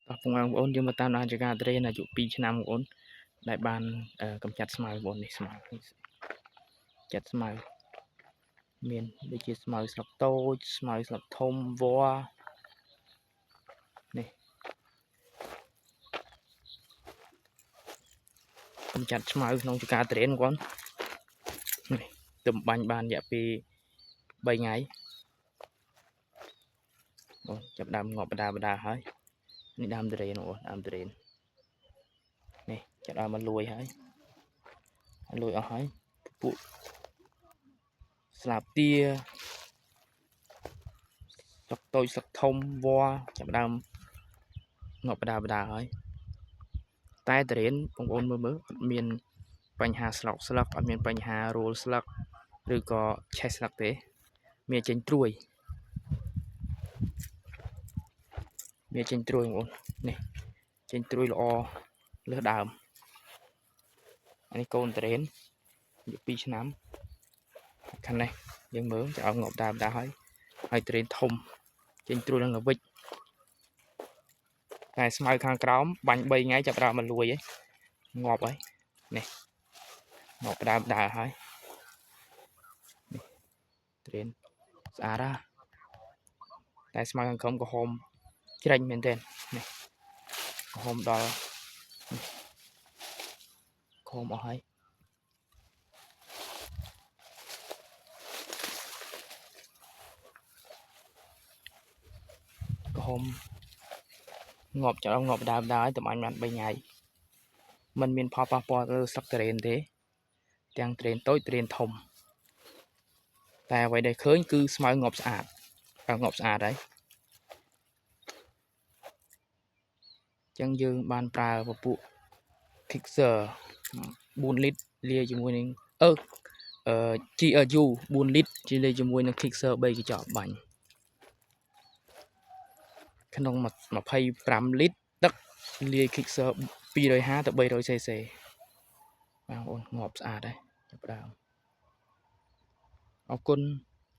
តោះពុកម៉ែបងប្អូនយើងមកតាមដានចការត្រេនអាយុ2ឆ្នាំបងប្អូនដែលបានកម្ចាត់ស្មៅបងប្អូននេះស្មៅចាត់ស្មៅមានដូចជាស្មៅស្លឹកតូចស្មៅស្លឹកធំវល្លិនេះកម្ចាត់ស្មៅក្នុងចការត្រេនបងប្អូននេះទៅបាញ់បានរយៈពេល3ថ្ងៃបងចាប់ដើមងាប់បដាបដាហើយនេះដើមត្រេនបងប្អូនដើមត្រេននេះចាប់ដើមមកលួយហើយលួយអស់ហើយពួកស្លាបទាស្លឹកតូចស្លឹកធំវល្លិចាប់ដើមងាប់បដាបដាហើយតែត្រេនបងប្អូនមើលមើលអត់មានបញ្ហាស្លុកស្លឹកអត់មានបញ្ហារួលស្លឹកឬក៏ឆេះស្លឹកទេមានចេញត្រួយមានចេញត្រួយបងប្អូននេះចេញត្រួយល្អលើសដើមអានេះកូនត្រេនអាយុ2ឆ្នាំខាងនេះយើងមើលจะឲ្យងាប់ដើមដែរហើយហើយត្រេនធំចេញត្រួយនឹងល្វិចតែស្មៅខាងក្រោមបាញ់3ថ្ងៃចាប់ដើមមកលួយហើយងាប់ហើយនេះងាប់ដើមដើរហើយនេះត្រេនស្អាតណាស់តែស្មៅខាងក្រោមក្រហមជ្រេញមែនទែននេះក្រហមដល់ក្រហមអស់ហើយក្រហមងាប់ច្រំងាប់ដើមដែរតែបាញ់បាន3ថ្ងៃมันមានផលប៉ះពាល់ទៅលើស្លឹកត្រេនទេទាំងត្រេនតូចត្រេនធំតែអ្វីដែលឃើញគឺស្មៅងាប់ស្អាតងាប់ស្អាតហើយអញ្ចឹងយើងបានប្រើពពួក Kixer 4លីត្រលាយជាមួយនឹងGRU 4លីត្រជាលាយជាមួយនឹង Kixer 3កញ្ចក់បាញ់ក្នុង25លីត្រទឹកលាយ Kixer 250ទៅ300 cc បងប្អូនងាប់ស្អាតហើយចាប់ដើមអរគុណ។